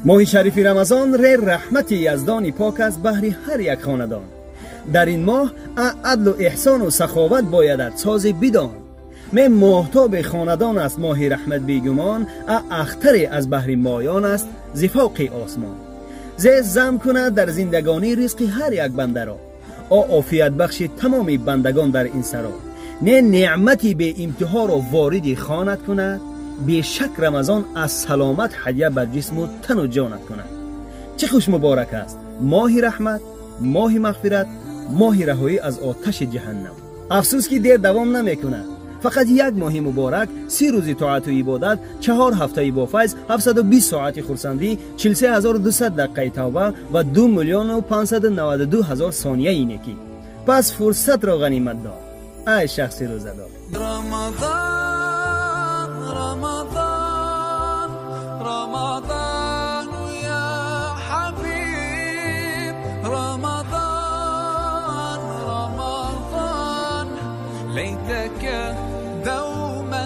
Моҳи шарифи Рамазон ре раҳмати Яздони пок аст баҳри ҳар як хонадон. Дар ин моҳ адлу эҳсону саховат боядат сози бидон. Ме моҳтоби хонадон аст моҳи раҳмат бегумон, а ахтаре аз баҳри моён аст зифоқи осмон. Зе зам кунад дар зиндагонӣ ризқи ҳар як бандаро, о офиятбахши тамоми бандагон дар ин саро. Не неъмати беимтиҳоро вориди хонат кунад, бешак Рамазон аз саломат ҳадя бар ҷисму тану ҷонат кунад. Чӣ хуш муборак аст моҳи раҳмат, моҳи мағфират, моҳи раҳоӣ аз оташи ҷаҳаннам. Афсӯс ки дер давом намекунад. Фақат як моҳи муборак, 30 рӯзи тоату ибодат, 4 ҳафтаи бофайз, 720 соати хурсандӣ, 43200 дақиқаи тавба ва 2 592 000 сонияи некӣ. Пас фурсатро ғанимат дор, ай шахси рӯзадор. Рамазон, Рамазон, Рамазон я ҳабиб, Рамазон, Рамазон, лайтака دوما.